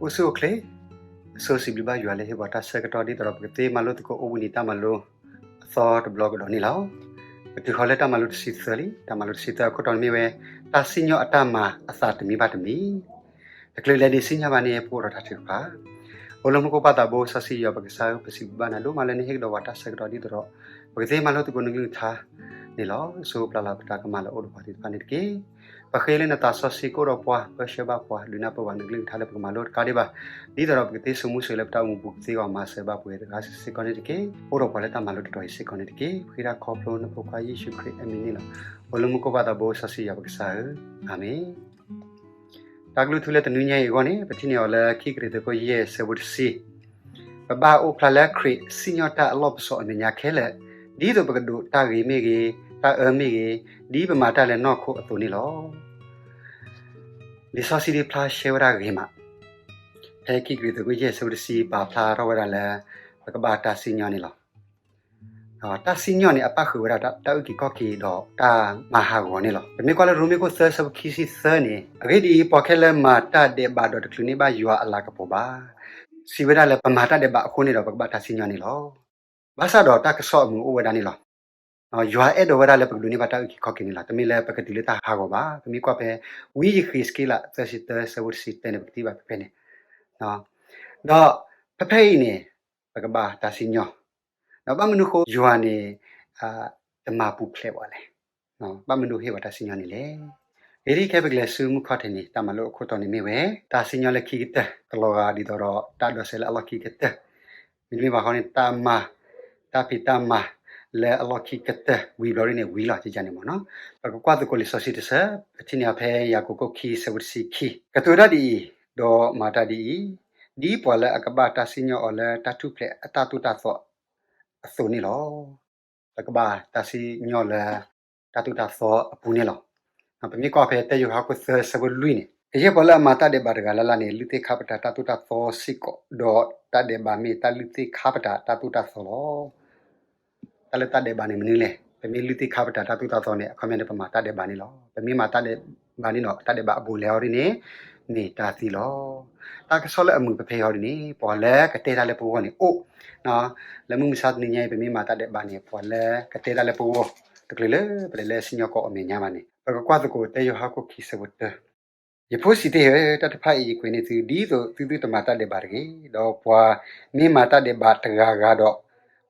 အိၣ်ဆူၣ်အိၣ်ချ့, အဆိစံးဘျုးဘၣ်ယွၤလၢဟ့ၣ်ပှၤတၢ်ဆၢကတီၢ်ဒ်သိးဒီး ပကသ့မၤလိသကိးအိၣ်ဘှံးနံၤတၢ်မၤလိအသီတဘျီကဒီးန့ၣ်လီၤ. ပတုၤဃီၤလၢတၢ်မၤလိတဆံသၢလံ, တၢ်မၤလိတဆံသၢအခိၣ်တီန့ၣ်မ့ၢ်ဝဲ တၢ်စံၣ်ညီၣ်အတၢ်မၤအသးတမံၤဘၣ်တမံၤ, တချုးလဲၤဒံးစံၣ်ညီၣ်ဘၣ်န့ၣ် ပအိၣ်ဒီးတၢ်ထုကဖၣ်. အိၣ်လၢမူခိၣ်ပၢ်သးဘိစီဆှံယွၤပကစၢ်ဧၢ, ပစံးဘျုးဘၣ်နၤဒိၣ်မးလၢနဟ့ၣ်ကဒီးပှၤတၢ်ဆၢကတီၢ်ဒ်သိးဒီး ပကသ့မၤလိသကိးနကလုၢ်ကထါန့ၣ်လီၤ. စိပျၢ်လၢပတၢ်ကမၣ်လၢအိၣ်ဒီးပှၤသ့ၣ်တဖၣ်န့ၣ်တက့ၢ်. ပဃ့လၢနသးစီဆှံကအိၣ်ဒီးပှၤ ပၢဆှၢဘၣ်ပှၤ ဒုးနၢ်ပၢၢ်ပှၤနကလုၢ်ကထါလၢပကမၤလိတကးဒံးဘၣ်, ဒ်သိးဒီးပကသ့စိာ်မူစိာ်လၢပတၢ်အိၣ်မူပူၤ ကသ့ဂီၤမၤစၢၤဘၣ်ပှၤတဂၤစ့ၢ်ကီးန့ၣ်တက့ၢ်. အိၣ်ဒီးပှၤလၢတၢ်မၤလိတတီၤအံၤစ့ၢ်ကီးန့ၣ်တက့ၢ်. ပဃ့တၢ်ခီဖျိနဖိခွါယ့ၣ်ၡူးခရံာ်အမံၤန့ၣ်လီၤ. အိၣ်လၢမူခိၣ်ပၢ်သးဘိစီဆှံယွၤပကစၢ်ဧၢ, အၤမ့ၣ်. တၢ်ကလုၢ်ထူလၢတနွံညါအံၤအဂီၢ်န့ၣ် ပထံၣ်န့ၢ်အီၤလၢခံကရံၣ်သူးခိၣ်ယဲၢ်ဆၢဖိတဆံ, ပဘၣ်အိၣ်ဖျါလၢခရံာ်စံၣ်ညီၣ်တၢ်အလီၢ်ပစီၣ်အမဲာ်ညါခဲလၢာ်, ဒ်သိးပကဒိးတၢ်ဂ့ၤမ့ၢ်ဂ့ၤ, တၢ်အၢမ့ၢ်ဂ့ၤ, ဒ်ပမၤတၢ်လၢနီၢ်ခိအသိးန့ၣ်လီၤ. လံာ်စီဆှံဒ်ဖျါရှဲဝဲဒၣ်ဂ့ၤမး, ဖဲခံကရံၣ်သူးခိၣ်ယဲၢ်ဆၢဖိတဆံ ပာ်ဖျါထီၣ်ဝဲဒၣ်လၢ ပကဘၣ်တၢ်စံၣ်ညီၣ်န့ၣ်လီၤ. တၢ်စံၣ်ညီၣ်န့ၣ် အပၣ်ဃုာ်ဝဲဒၣ်တၢ်အုၣ်က့ၤခီၣ်က့ၤဒီးတၢ်မၤဟးဂီၤန့ၣ်လီၤ. ပမ့ၢ်ကွၢ်လၢရိမ့ၤခိၣ်သၢဆၢဖိခံဆံသၢန့ၣ်, အဂ့ၢ်ဒ်အံၤ, ပှၤခဲလၢာ်မၤတၢ်ဒဲးဘးဒီးတချုးန့ၢ်ဘၣ်ယွၤအလၤကပီၤဘၣ်. စံးဝဲဒၣ်လၢပမၤတၢ်ဒဲးဘးအဃိန့ၣ်ဒီး ပကဘၣ်တၢ်စံၣ်ညီၣ်န့ၣ်လီၤ. ဘၣ်ဆၣ်ဒီးတၢ်ကစီၣ်အမုာ်အိၣ်ဝဲဒၣ်န့ၣ်လီၤ. ယွၤအဲၣ်ဒိးဝဲဒၣ်လၢပကဒိးန့ၢ်ဘၣ်တၢ်အုၣ်က့ၤခီၣ်က့ၤန့ၣ်လီၤ. တမ့ၢ်လၢပကတုၤလၢတၢ်ဟးဂီၤဘၣ်. ပမ့ၢ်ကွၢ်ဖဲ ဝံယဃ့းစက့လး သၢဆံသၢ ဆၢဖိတဆံတၢန့ၣ် ပကထံၣ်ဘၣ်ဖဲန့ၣ်. ဒီးဖဲဖဲအံၤန့ၣ် ပကဘၣ်တၢ်စံၣ်ညီၣ်, ဒီးဘၣ်မနုၤအဃိယွၤန့ၣ် တမၤပူၤဖျဲးပှၤလဲၣ်. ဘၣ်မနုၤဟ့ၣ်ပှၤတၢ်စံၣ်ညီၣ်န့ၣ်လဲၣ်. အဂ့ၢ်ဒ်အံၤ, ခဲအံၤပကလဲၤဆူမုၢ်ခီၣ်ထံးန့ၣ် တၢ်မၤလိအခိၣ်တီန့ၣ်မ့ၢ်ဝဲ တၢ်စံၣ်ညီၣ်လၢခံကတၢၢ် ကလီၤဂာ်ဒ်သိးဒီးတၢ်ဒိးစဲးလၢအလီၢ်ခံကတၢၢ်, မ့တမ့ၢ်ဘၣ်ဃီန့ၣ် တၢ်မၤ, တၢ်ဖံးတၢ်မၤလၢအလီၢ်ခံကတၢၢ် ဝံၤဘျီဒ်န့ၣ် ဝံၤလီၤ ကန့ၣ်မ့ၢ်နီၤ. ပကကွၢ်သကိးလံာ်စီဆှံတဆၢ, ပထံၣ်န့ၢ်အီၤဖဲယၤကိာ်ခိၣ်ခံ ဆၢဖိတဆံခံ, ကတိၤတၢ်ဒ်အံၤ, ဒီးမၤတၢ်ဒ်အံၤ, ဒ်ပှၤလၢအကဘၣ်တၢ်စံၣ်ညီၣ်အီၤလၢတၢ်ထူၣ်ဖျဲးအတၢ်သိၣ်တၢ်သီအသိးန့ၣ်လီၤ. ပကဘၣ်တၢ်စံၣ်ညီၣ်လၢ တၢ်သိၣ်တၢ်သီအပူၤန့ၣ်လီၤ. ပမ့ၢ်ကွၢ်ဖဲတၢယိၤဟၣ်ခိၣ်သၢဆၢဖိလွံၢ်န့ၣ်, ကယဲၢ်ပှၤလၢအမၤတၢ်ဒဲးဘးတဂၤလၢ်လၢ်န့ၣ် လုၢ်သ့ၣ်ခါပတာ်တၢ်သိၣ်တၢ်သီစ့ၢ်ကီး, ဒီးတၢ်ဒဲးဘးမ့ၢ်တၢ်လုၢ်သ့ၣ်ခါပတာ်တၢ်သိၣ်တၢ်သီလီၤ. တၢ်လၢတၢ်ဒဲးဘးန့ၣ်မနုၤလဲၣ်. ပမ့ၢ်လုၢ်သ့ၣ်ခါပတာ်တၢ်သိၣ်တၢ်သီန့ၣ် အခီပညီန့ၣ် ပမၤတၢ်ဒဲးဘးန့ၣ်လီၤ. ပမ့ၢ်မၤတၢ်ဒဲးဘးန့ၣ်ဒီး တၢ်ဒဲးဘးအဘူးအလဲအီၤဒ်န့ၣ် မ့ၢ်တၢ်သံလီၤ. တၢ်ကစီၣ်လၢအမုာ်ပဖဲအံၤအီၤဒ်န့ၣ် ပှၤလၢကတဲတၢ်လၢပဂီၢ်န့ၣ်အိၣ်, လၢမုၢ်မဆါတနံၤညါအံၤ ပမ့ၢ်မၤတၢ်ဒဲးဘးန့ၣ် ပှၤလၢကတဲတၢ်လၢပဂီၢ် တချုးလၢပလဲၤလၢစံၣ်ညီၣ်ကွီၢ်အမဲာ်ညါဘၣ်န့ၣ် ပကကွၢ်သကိးတၢယိၤဟၣ်ခိၣ်ခံဆၢဖိတၢ ယဖိစံးတ့ၢ်ဧၢ, တၢ်တဖၣ်အံၤယကွဲးန့ၢ်သု ဒ်သိးသုသုတမၤတၢ်ဒဲးဘးတဂ့ၤ. ဒီးပှၤမ့ၢ်မၤတၢ်ဒဲးဘးတဂၤဂၤဒီး,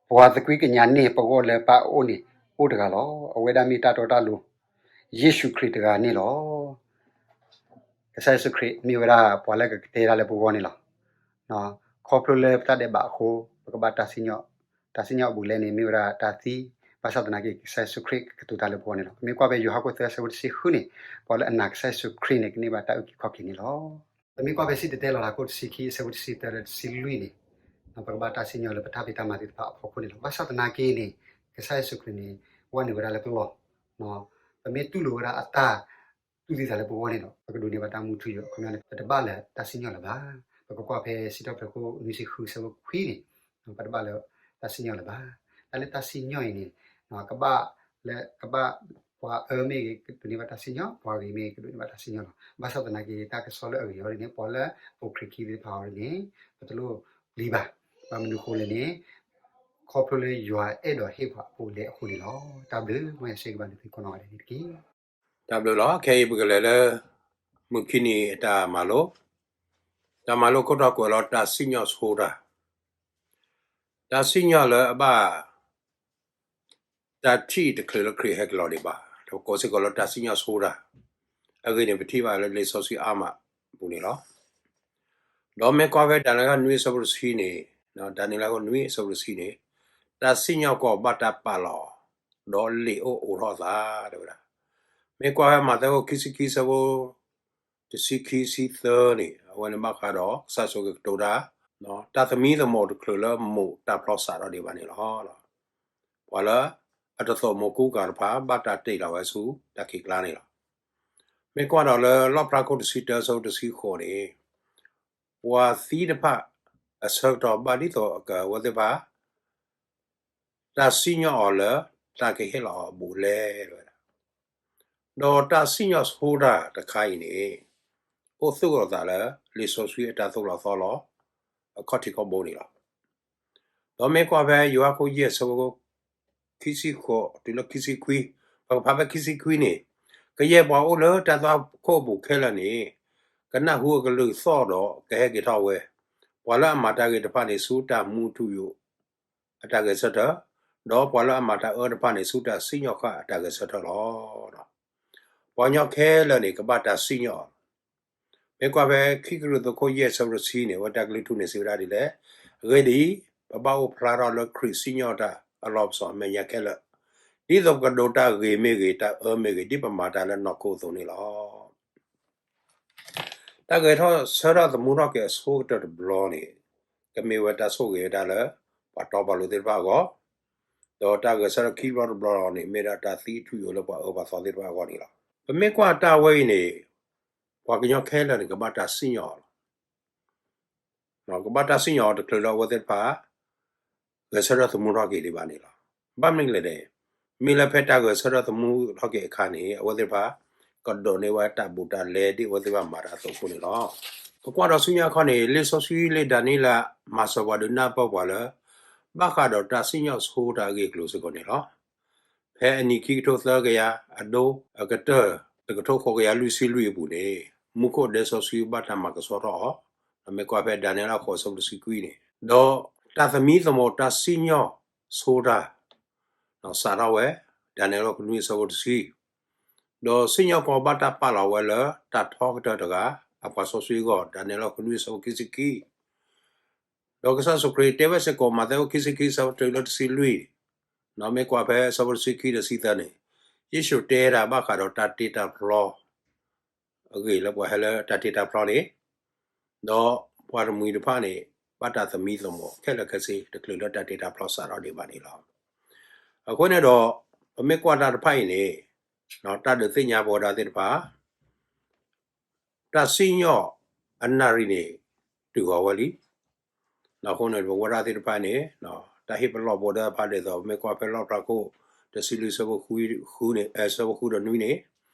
ပှၤသကွံၢ်ကညးန့ၢ်ပဂီၢ်လၢပၢ်အအိၣ်န့ၣ် အိၣ်တဂၤလီၤ. အဝဲဒၣ်မ့ၢ်တၢ်တီတၢ်လိၤ ယ့ၣ်ၡူးခရံာ်တဂၤန့ၣ်လီၤ. ကစၢ်ယ့ၣ်ၡူးခရံာ်မ့ၢ်ဝဲဒၣ်ပှၤလၢကကတဲတၢ်လၢပဂီၢ်န့ၣ်လီၤ. ခီဖျိလၢပတၢ်ဒဲးဘးအဃိ ပကဘၣ်တၢ်စံၣ်ညီၣ်, တၢ်စံၣ်ညီၣ်အဘူးအလဲန့ၣ် မ့ၢ်ဝဲဒၣ်တၢ်သံ, ဘၣ်ဆၣ်သနာ်က့ ကစၢ်ယ့ၣ်ၡူးခရံာ်ကကတိၤတၢ်လၢပဂီၢ်န့ၣ်လီၤ. ပမ့ၢ်ကွၢ်ဖဲယိၤဟၣ်ခိၣ်သၢဆၢဖိတဆံဃုန့ၣ်, ပှၤလၢအနာ်ကစၢ်ယ့ၣ်ၡူးခရံာ်န့ၣ် ကန့ၢ်ဘၣ်တၢ်အုၣ်က့ၤခီၣ်က့ၤန့ၣ်လီၤ. ပမ့ၢ်ကွၢ်ဖဲစံၣ်တဲၤတဲလီၤတၢ်ခိၣ်တဆံခံ အဆၢဖိတဆံသၢဒီးတဆံလွံၢ်န့ၣ်, ပကဘၣ်တၢ်စံၣ်ညီၣ်လၢပတၢ်ဖံးတၢ်မၤသ့ၣ်တဖၣ်အဖီခိၣ်န့ၣ်လီၤ. ဘၣ်ဆၣ်သနာ်က့န့ၣ်, ကစၢ်ယ့ၣ်ၡူးခရံာ်န့ၣ် ဝဲန့ၢ်ဝဲဒၣ်လၢပလီၢ်, ပမ့ၢ်တူၢ်လိာ်ဝဲဒၣ်အတၢ် တူၢ်သံသးလၢပဂီၢ်န့ၣ်ဒီး ပကဒိးန့ၢ်ဘၣ်တၢ်မူထူယိာ် အခီပညီန့ၣ် ပတဘၣ်လၢတၢ်စံၣ်ညီၣ်လၢၤဘၣ်. ပကကွၢ်ဖဲစံးထီၣ်ပတြၢၤခိၣ်နွံဆံဃု ဆၢဖိခွံန့ၣ်, ပတဘၣ်လၢတၢ်စံၣ်ညီၣ်လၢၤဘၣ်. တၢ်လၢတၢ်စံၣ်ညီၣ်အံၤန့ၣ်, ကဘၣ်လၢ, ကဘၣ်ပှၤအၢမ့ၢ်ဂ့ၤ ကဒိးန့ၢ်ဘၣ်တၢ်စံၣ်ညီၣ်, ပှၤဂ့ၤမ့ၢ်ဂ့ၤ ကဒိးန့ၢ်ဘၣ်တၢ်စံၣ်ညီၣ်လီၤ. ဘၣ်ဆၣ်သနာ်က့ တၢ်ကစီၣ်လၢအဂ့ၤအီၤဒ်န့ၣ် ပှၤလၢပိာ်ခရံာ်ခံသ့ၣ်တဖၣ်အီၤဒ်န့ၣ်, ပတလိၣ်ပျံၤဘၣ်. ဘၣ်မနုၤအဃိလဲၣ်န့ၣ်, ခီဖျိလၢယွၤအဲၣ်ဒိးဟ့ၣ်ပှၤအဘူးအလဲအဃိန့ၣ်လီၤ. တၢ်ဘျုး, မ်ယွၤဆိၣ်ဂ့ၤဘၣ်သုကိးနီၢ်ဂၤဒဲးန့ၣ်တက့ၢ်. တၢ်ဘျုးလီၤ. ခဲအံၤပကလဲၤလၢ မုၢ်ခံနံၤအတၢ်မၤလိ, တၢ်မၤလိခိၣ်တီကွဲးလီၤ တၢ်စံၣ်ညီၣ်ဆိတၢ်, တၢ်စံၣ်ညီၣ်လၢအဘၣ် တၢ်ထံၣ်တချုးလၢခရံာ်ဟဲက့ၤလီၤဒံးဘၣ်, ဒီးကိးစ့ၢ်ကီးလၢတၢ်စံၣ်ညီၣ်ဆိတၢ်, အဂ့ၢ်န့ၣ် ပထံၣ်ဘၣ်လၢလံာ်စီဆှံအါမးအပူၤန့ၣ်လီၤ. ဒီးမ့ၢ်ကွၢ်ဖဲဒၤနံးယ့လးနွံအဆၢဖိတဆံန့ၣ်, ဒၤနံးယ့လးနွံအဆၢဖိတဆံန့ၣ်, တၢ်စံၣ်ညီၣ်ကွီၢ်ဘၣ်တၢ်ပာ်လီၤ, ဒီးလံာ်အိၣ်အိးထီၣ်အသး တဲဝဲဒၣ်. မ့ၢ်ကွၢ်ဖဲမးသဲခိၣ်ခံဆံခံဆၢဖိ တဆံခံ ဆံသၢန့ၣ်, အဝဲန့ၣ်ဘၣ်ဃးဒီး ကစၢ်ယ့ၣ်ၡူးခရံာ်ကတိၤတၢ်, တၢ်သမံသမိးတချုးလၢမိၢ်တၢ်ဖျီစးထီၣ်ဒံးဘၣ်န့ၣ်လီၤ. ပှၤလၢအတသိၣ်မိာ်ကူကၤတဖၣ် ဘၣ်တၢ်တ့ၢ်လီၤဝဲဆူတၢ်ခံးကျါန့ၣ်လီၤ. မ့ၢ်ကွၢ်ဒီးလၢလီၣ်ဖျါခိၣ်တဆံတၢအဆၢဖိတဆံဃိးန့ၣ်, ပှၤသံတဖၣ်အဆၢကတီၢ်ဘၣ်ဒ်သိးအကဝဲသ့ၣ်တဖၣ် တၢ်စံၣ်ညီၣ်အီၤလၢတၢ်ကဟ့ၣ်လီၤအီၤအဘူးအလဲ တဲဝဲဒၣ်. ဒီးတၢ်စံၣ်ညီၣ်ဆိတၢ်တခါအံၤန့ၣ်, အိၣ်သူၣ်လီၤသးလၢ လံာ်စီဆှံအတၢ်သိၣ်လီၤသီလီၤ အခီၣ်ထံးခီၣ်ဘိန့ၣ်လီၤ. ဒီးမ့ၢ်ကွၢ်ဖဲယိၤဟၣ်ခိၣ်ယဲၢ်ဆၢဖိ ခံဆံဃိးတုၤလၢခံဆံခွံ, ပကဖးဖဲခံဆံခွံန့ၣ်, ကယဲၢ်ပှၤအိၣ်လၢတၢ်သွၣ်ခိၣ်အပူၤခဲလၢာ်န့ၣ် ကနၢ်ဟူအကလုၢ်သီၣ်ဒီးကဟဲက့ၤထီၣ်ဝဲ, ပှၤလၢအမၤတၢ်ဂ့ၤတဖၣ်န့ၣ် ဆူတၢ်မူထူယိာ်အတၢ်ဂဲၤဆၢထၢၣ်, ဒီးပှၤလၢအမၤတၢ်အၢတဖၣ်န့ၣ် ဆူတၢ်စံၣ်ညီၣ်ဃာ်အတၢ်ဂဲၤဆၢထၢၣ်လီၤ. ပှၤကညီခဲလၢာ်န့ၣ် ကဘၣ်တၢ်စံၣ်ညီၣ် မ့ၢ်ကွၢ်ဖဲခံကရံၣ်သူးခိၣ်ယဲၢ်ဆၢဖိတဆံန့ၣ် အဝဲတၢ်ကလုၢ်ထူန့ၣ်စံးဝဲဒၣ်ဒ်လဲၣ်, အဂ့ၢ်ဒ်အံၤ, ပဘၣ်အိၣ်ဖျါထီၣ်လၢခရံာ်စံၣ်ညီၣ်တၢ်အလီၢ်ပစီၤအမဲာ်ညါခဲလၢာ်, ဒ်သိးပကဒိးတၢ်ဂ့ၤမ့ၢ်ဂ့ၤ, တၢ်အၢမ့ၢ်ဂ့ၤ, ဒ်ပမၤတၢ်လၢနီၢ်ခိအသိးန့ၣ်လီၤ. တၢ်ဂဲၤထီၣ်ဆၢထၢၣ်သမူထီၣ်က့ၤအဆိကတၢၢ်တဘျီန့ၣ်, ကမ့ၢ်ဝဲတၢ်ဆိၣ်ဂ့ၤဝဲဒၣ်လၢ ပှၤတီပှၤလိၤသ့ၣ်တဖၣ်အဂီၢ်, ဒီးတၢ်ဂဲၤဆၢထၢၣ်ခံဘျီတဘျီန့ၣ် မ့ၢ်ဒၣ်တၢ်သံထူယိာ်လၢပှၤအၢပှၤသီသ့ၣ်တဖၣ်အဂီၢ်န့ၣ်လီၤ. ပမ့ၢ်ကွၢ်တၢ်ဝဲအံၤန့ၣ်, ပှၤကညီခဲလၢာ်န့ၣ် ကဘၣ်တၢ်စံၣ်ညီၣ်အီၤလီၤ. ကဘၣ်တၢ်စံၣ်ညီၣ်အီၤတချုးလၢအဝဲသ့ၣ်တဖၣ် ဂဲၤဆၢထၢၣ်သမူထီၣ်က့ၤဒံးဘၣ်န့ၣ်လီၤ. ဘၣ်မနုၤလဲၣ်န့ၣ်, မ့ၢ်လၢဖဲတၢ်ဂဲၤဆၢထၢၣ်သမူထီၣ်က့ၤအခါန့ၣ် အဝဲသ့ၣ်တဖၣ် ကဒိးန့ၢ်ဝဲတၢ်ဘူးတၢ်လဲဒ်အဝဲသ့ၣ်တဖၣ်မၤတၢ်အသိးအဃိန့ၣ်လီၤ. ပကွၢ်ဒီးဆူညါအခီန့ၣ် လံာ်စီဆှံလံာ်ဒၤနံးယ့လး မၤစၢၤပှၤဒုးနၢ်ပၢၢ်ပှၤလၢ ဘၣ်ဃးဒီးတၢ်စံၣ်ညီၣ်ဆိတၢ်အဂ့ၢ်အကျိၤစ့ၢ်ကီးန့ၣ်လီၤ. ဖဲအနံၤခံကထိသၢကယၤအဒိ အကတၢၢ်တကထိဃိးကယၤလွံၢ်ဆံလွံၢ်အပူၤန့ၣ်, မူခိၣ်ဒဲစီဆှံဘၣ်တၢ်မၤကဆှီထီၣ်အီၤ, ဒီးမ့ၢ်ကွၢ်ဖဲဒၤနံးယ့လးဃိးဆၢဖိတဆံခွံန့ၣ်, ဒီးတၢ်သမံသမိးတၢ်စံၣ်ညီၣ်ဆိတၢ် စးထီၣ်ဝဲ, ဒၤနံးယ့လးဃုနွံဆၢဖိတဆံ, ဒီးစံၣ်ညီၣ်ကွီၢ်ဘၣ်တၢ်ပာ်လီၤဝဲလၢတၢ်ထီကတၢၢ်တဂၤ အပှၤစီဆှံအဂီၢ်, ဒၤနံးယ့လးဃုနွံဆၢဖိခံဆံခံ ဒီးကစၢ်ယ့ၣ်ၡူးခရံာ်တဲဝဲစ့ၢ်ကီး မးသဲခိၣ်ခံဆံခံဆၢဖိတၢတုၤလၢတဆံလွံၢ်, ဒီးမ့ၢ်ကွၢ်ဖဲဆၢဖိတဆံခံဒီးတဆံသၢန့ၣ်, ယ့ၣ်ၡူးတဲတၢ်ဘၣ်ဃးဒီးတၢ်တ့တၢ်ဖျီ အဂ့ၢ်လၢပှၤဟဲလၢတၢ်တ့တၢ်ဖျီန့ၣ်, ဒီးပှၤတမှံၤတဖၣ်န့ၣ် ဘၣ်တၢ်သမံသမိးခဲလၢာ်ခဲဆ့ တချုးလၢတၢ်တ့တၢ်ဖျီစးထီၣ်ဒံးဘၣ်န့ၣ်လီၤ. အဃိန့ၣ်ဒီး ပမ့ၢ်ကွၢ်တၢ်တဖၣ်အံၤန့ၣ်, တၢ်ဒုးသ့ၣ်ညါပဝဲဒၣ်သ့ၣ်တဖၣ် တၢ်စံၣ်ညီၣ်အနၣ်ရံၣ်န့ၣ် တုၤဃီၤဝဲလံ. အဃိန့ၣ် ပဝဲဒၣ်သ့ၣ်တဖၣ်န့ၣ် တၢ်ဟ့ၣ်ပလီၢ်ပဝဲဒၣ်တဖၣ်ဒ်သိး ပမ့ၢ်ကွၢ်ဖဲလီၣ်ဖျါခိၣ် တဆံလွံၢ်ဆၢဖိဃု, ဃုန့ၣ်, ဆၢဖိဃုဒီးနွံန့ၣ်,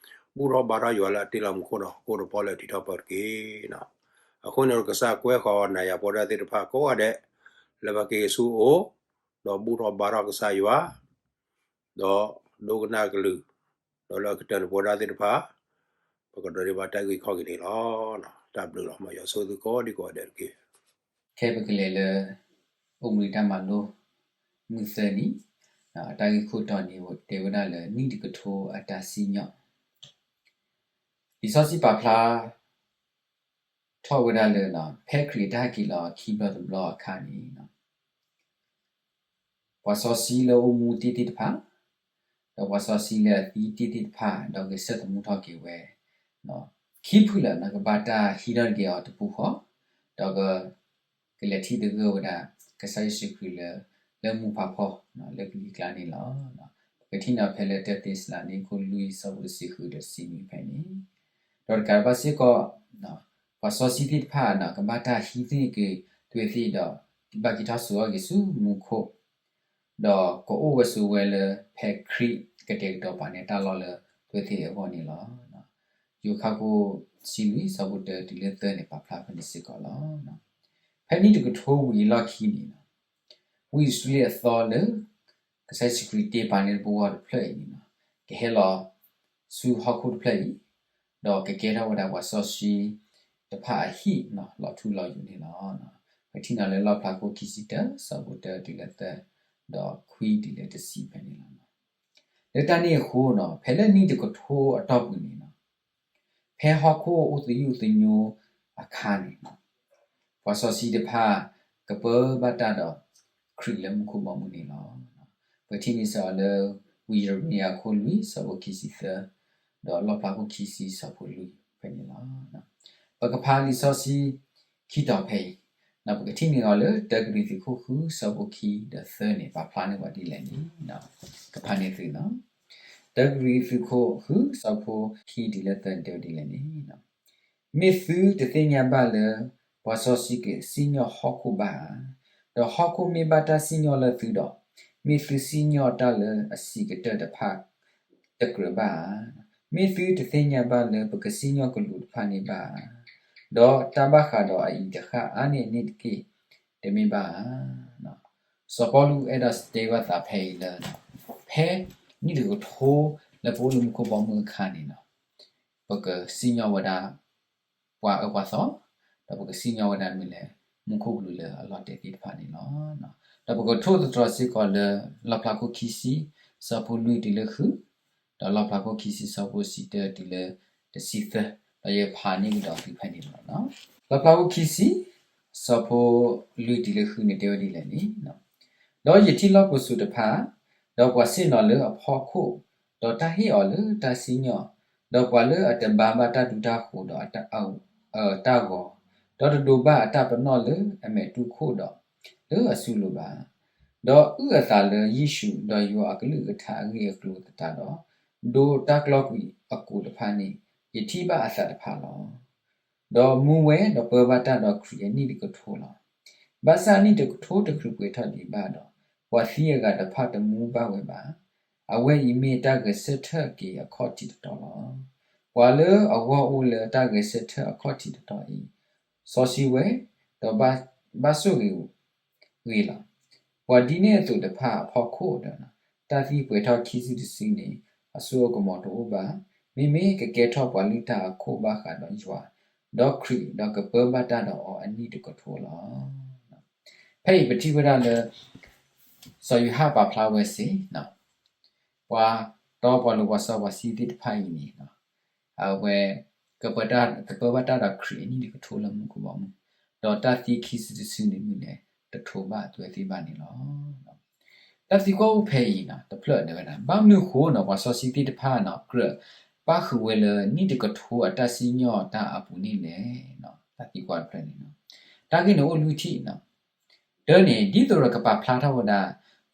ဘူၣ်ထီၣ်ဘါထီၣ်ယွၤလၢအတ့လီၤမူခိၣ်ဒီး ဟီၣ်ခိၣ်ဒီးပီၣ်လဲၣ်ထံထီၣ်ပၢတက့ၢ်. အဃိန့ၣ်ဒီး ကစၢ်ကွဲဃီၤနၤယၤပဝဲဒၣ်သ့ၣ်တဖၣ်ကိးဂၤဒဲး လၢပက့ၤဆူအအိၣ်, ဒီးဘူၣ်ထီၣ်ဘါထီၣ်ကစၢ်ယွၤ ဒီးဒိကနၣ်ကလုၢ်, ဒီးလၢအကတၢၢ်န့ၣ်ပဝဲဒၣ်သ့ၣ်တဖၣ် ပကဒိးန့ၢ်ဘၣ်တၢ်ဂ့ၢ်ခီၣ်ဂ့ၤန့ၣ်လီၤ. တၢ်ဘျုးလီၤ. မ်ယွၤဆိၣ်ဂ့ၤသုကိးဒံကိးဂၤဒဲးတက့ၢ်. ခဲပကလဲၤလၢ အိၣ်ဘှံးတၢ်မၤလိ မုၢ်သၢနံၤ, အတၢ်ဂ့ၢ်ခိၣ်တီန့ၣ် တဲဝဲဒၣ်လၢနံၣ်တကထိအတၢ်စံၣ်ညီၣ် လံာ်စီဆှံပာ်ဖျါ ထီၣ်ဝဲဒၣ်လၢ ဖဲခရံာ်အတၢ်ဟဲက့ၤလီၤခံဘျီတဘျီအခါန့ၣ် ပှၤစီဆှံလၢအိၣ်မူတ့ၢ်သ့ၣ်တဖၣ်, ဒီးပှၤစီဆှံလၢအသံတ့ၢ်သ့ၣ်တဖၣ် ဒီးဂဲၤဆၢထၢၣ်သမူထီၣ်က့ၤဝဲ ခံဖုလၢာ်န့ၣ် ကဘၣ်တၢ်ဟံးထီၣ်က့ၤအီၤတပူၤဃီ, ဒီးက ကလဲၤထံၣ်သဂၢၢ်ဝဲဒၣ် ကစၢ်ယ့ၣ်ၡူးခရံာ်လၢ လၢမူဖးဖီ လၢကလံၤကျါန့ၣ်လီၤ. ပကထံၣ်န့ၢ်ဖဲလၢတၢသ့းစၤလနံခိၣ်လွံၢ်ဆၢဖိတဆံဃုဒီးတဆံနွံဖဲန့ၣ်, ဒီးတကးဒံးဘၣ်စ့ၢ်ကီး ပှၤစီဆှံသ့ၣ်တဖၣ်န့ၣ် ကဘၣ်တၢ်ဟံးန့ၢ်က့ၤအဝဲသ့ၣ်ဒီး ဘၣ်က့ၤထီၣ်စိာ်ထီၣ်က့ၤဆူမူခိၣ် ဒီးကအိၣ်ဝဲဆိးဝဲလၢဖဲခရံာ်ကတဲာ်ကတီၤပာ်န့ၢ်တၢ်လီၢ်လၢအဝဲသ့ၣ်အဂီၢ်န့ၣ်လီၤ. ယိၤဟၣ်ခိၣ်တဆံလွံၢ်ဆၢဖိတၢတုၤလၢသၢန့ၣ် ပာ်ဖျါဖဲန့ၣ်စ့ၢ်ကီးလီၤ. ဖဲနံၣ်တကထိဝံၤအလီၢ်ခံန့ၣ် ဝ့ၢ်အံၣ်စရ့လးအသီလၢ ကစၢ်ယ့ၣ်ၡူးခရံာ်တ့ပာ်န့ၢ်တပှၤတဖျၢၣ်အံၤန့ၣ် ကဟဲလီၤဆူဟီၣ်ခိၣ်တဖျၢၣ်အံၤ, ဒီးကကဲထီၣ်ဝဲဒၣ်ပှၤစီဆှံတဖၣ်အဟံၣ်လီၤထူလီၤယိာ်န့ၣ်လီၤ. ပထံၣ်န့ၢ်လၢလီၣ်ဖျါခိၣ်ခံဆံတၢဆၢဖိတၢတုၤလၢသၢ, ဒီးခွံတုၤလၢတဆံဖဲန့ၣ်လီၤ. လၢတၢ်န့ၣ်အဃိန့ၣ် ဖဲလၢနံၣ်တကထိအတီၢ်ပူၤန့ၣ် ဖဲဟီၣ်ခိၣ်အိၣ်သယုၢ်သညိအခါန့ၣ် ပှၤစီဆှံတဖၣ်ကပၢဘၣ်တၢ်ဒီးခရံာ်လၢမူခိၣ်ဘီမုၢ်န့ၣ်လီၤ. ပထံၣ်န့ၢ်စ့ၢ်ကီးလၢ ဝံယံးရမံယၤခိၣ်လွံၢ်ဆၢဖိခံဆံသၢ, ဒီးလီၣ်ဖျါခိၣ်ခံဆံဆၢဖိလွံၢ်ဖဲန့ၣ်လီၤ. ပကဖးလံာ်စီဆှံခံတီၤဖဲအံၤ, ပကထံၣ်န့ၢ်အီၤလၢတၢကရံၣ်သူးခိၣ်ဃုဆၢဖိခံဒီးသၢန့ၣ် ပာ်ဖျါန့ၢ်ပှၤဒ်လဲၣ်န့ၣ် ကဖးန့ၢ်သုလီၤ. တၢကရံၣ်သူးခိၣ်ဃုဆၢဖိခံတုၤလၢသၢန့ၣ် တဲဝဲဒ်လဲၣ်န့ၣ် မ့ၢ်သုတသ့ၣ်ညါဘၣ်လၢ ပှၤစီဆှံကစံၣ်ညီၣ်ဟီၣ်ခိၣ်ဘၣ်ဧါ, ဒီးဟီၣ်ခိၣ်မ့ၢ်ဘၣ်တၢ်စံၣ်ညီၣ်လၢသုဒီး, မ့ၢ်သုစံၣ်ညီၣ်တၢ်လၢအဆံးကတၢၢ်တဖၣ်တကြၢးဘၣ်ဧါ. မ့ၢ်သုတသ့ၣ်ညါဘၣ်လၢပကစံၣ်ညီၣ်ကလူးတဖၣ်န့ၣ်ဘၣ်ဧါ. ဒီးတၢ်ဘၣ်ဃးဒီးအအံၤတဃၣ်အါန့ၢ်န့ၣ်တက့ၢ်, တမ့ၢ်ဘၣ်ဧါ. စီၤပီလူးအဲၣ်ဒိးတဲဘၣ်သးဖဲအံၤလၢ ဖဲနံၣ်တကထိလၢပအိၣ်လၢမူခိၣ်ဘီမုၢ်အခါန့ၣ်လီၤ, ပကစံၣ်ညီၣ်ဝဲဒၣ် ပှၤအၢပှၤသီ, ဒီးပကစံၣ်ညီၣ်ဝဲဒၣ်မ့ၢ်လဲၣ် မူခိၣ်ကလူးလၢအလီၤတဲာ်သ့ၣ်တဖၣ်န့ၣ်လီၤ. ဒီးပကထိၣ်သတြီၤစ့ၢ်ကီးလၢ လီၣ်ဖျါခိၣ်ခံဆံ ဆၢဖိလွံၢ်တုၤလၢဃု, ဒီးလီၣ်ဖျါခိၣ်ခံဆံ ဆၢဖိတဆံတၢတုၤလၢတဆံသၢ, ဒီးယဖးန့ၢ်ကဒီးသုဖဲန့ၣ်လီၤ. လီၣ်ဖျါခိၣ်ခံဆံ ဆၢဖိလွံၢ်တုၤလၢဃုန့ၣ်တဲဝဲဒ်လဲၣ်န့ၣ်, ဒီးယထံၣ်လီၢ်ပစိာ်တဖၣ်, ဒီးပှၤဆ့ၣ်နီၤလၢအဖီခိၣ်, ဒီးတၢ်ဟ့ၣ်အီၤလၢတၢ်စံၣ်ညီၣ်, ဒီးပှၤလၢအတဘါဘၣ်တၢ်ဒူတၢ်ဃိၤဒီး တၢ်ဂီၤ, ဒီးတဒိးဘၣ်အတၢ်ပနီၣ်လၢအမဲာ်တူၢ်ခိၣ်ဒီး လၢအစူၤလိာ်ဘၣ်, ဒီးအုၣ်အသးလၢယ့ၣ်ၡူး, ဒီးယွၤအကလုၢ်အကထါအဂ့ၢ်အကျိၤသတးဒီး, ဒိတၢ်ကျီကွံာ်အကိာ်တဖၣ်န့ၣ် ယထံၣ်ဘၣ်အသးတဖၣ်လီၤ. ဒီးမူဝဲဒီးပၢဘၣ်တၢ်ဒီးခရံာ်အနံၣ်တကထိလီၤ. ဘၣ်ဆၣ်အနံၣ်တကထိတချုးပှဲၤထီၣ်ဒံးဘၣ်ဒီး, ပှၤသံအဂၤတဖၣ်တမူဘၣ်ဝဲဘၣ်. အဝဲအံၤမ့ၢ်တၢ်ဂဲၤဆၢထၢၣ်က့ၤအခီၣ်ထံးတတီၤလီၤ. ပှၤလၢအဂီၢ်အိၣ်လၢတၢ်ဂဲၤဆၢထၢၣ်အခီၣ်ထံးတတီၤအံၤ, စီဆှံဝဲ, ဒီးဘၣ်ဆိၣ်ဂ့ၤဂ့ၤလီၤ. ပှၤဒ်န့ၣ်အသိးတဖၣ်အဖီခိၣ်ဒီး, တၢ်သံပှဲၤထီၣ်ခံစုတစုန့ၣ် အစိအကမီၤတအိၣ်ဘၣ်. မ့မ့ၢ်ကကဲထီၣ်ပှၤလုၢ်တၢ်အခိၣ်ဘၣ်ဃးဒီးယွၤ, ဒီးခရံာ်, ဒီးကပၢဘၣ်တၢ်ဒီးအီၤအနံၣ်တကထိလီၤ. ဖဲအံၤပထံၣ်ဝဲဒၣ်လၢ စီၤယိၤဟၣ်ပာ်ဖျါဝဲစ့ၢ် ပှၤတီပှၤလိၤပှၤစီပှၤဆှံသ့ၣ်တဖၣ်အံၤန့ၣ်, အဝဲ ကပၢဘၣ်တၢ်ဒီးခရံာ်အနံၣ်တကထိလၢမူခိၣ်ဘီမုၢ်, ဒီးတၢ်သံခံစုတစုန့ၣ်မ့ၢ်လဲၣ် တထိးဘၣ်အသွဲသ့ၣ်ဘၣ်န့ၣ်လီၤ. တၢ်သံကွၢ်အိၣ်ဖဲအံၤန့ၣ် တဖျၢၣ်ဒၣ်ဝဲဒၣ် ဘၣ်မနုၤအဃိန့ၣ် ပှၤစီဆှံသ့ၣ်တဖၣ်န့ၣ် ကြၢးပၣ်ဃုာ်ဝဲလၢနံၣ်တကထိအတၢ်စံၣ်ညီၣ်တၢ်အပူၤန့ၣ်လဲၣ်. တၢ်သံကွၢ်တဖျၢၣ်န့ၣ်, တၢ်ဂ့ၢ်န့ၣ်အိၣ်လွံၢ်ထံၣ်, တၢန့ၣ် ဒ်သိးဒီးကပာ်ဖျါထီၣ်ဝဲဒၣ်